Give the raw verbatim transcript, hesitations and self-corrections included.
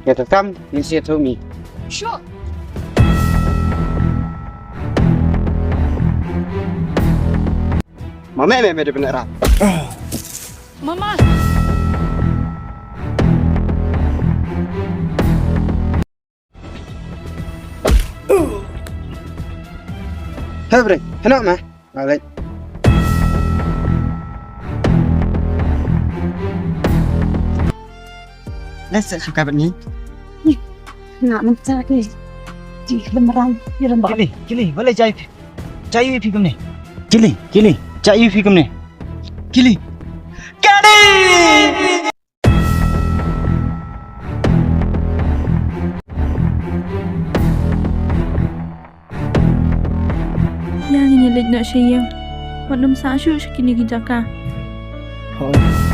Ïa ka kam ngin sa ïathuh ïa me. Sure. Ma me me me da bynrap. Mama. Hei bre, heno ma? Alright. Let's set some cabinet ni. Nga mynta ki. Di lemrang, di lemrang. Kili, kili, balei jai phi? Jai phi kumne. Kili, kili, jai phi kumne. Kili. Kili! Ïa ngin ïa leit noh sha ïing. Wat nym sah shuh sha kine ki jaka. Hooid.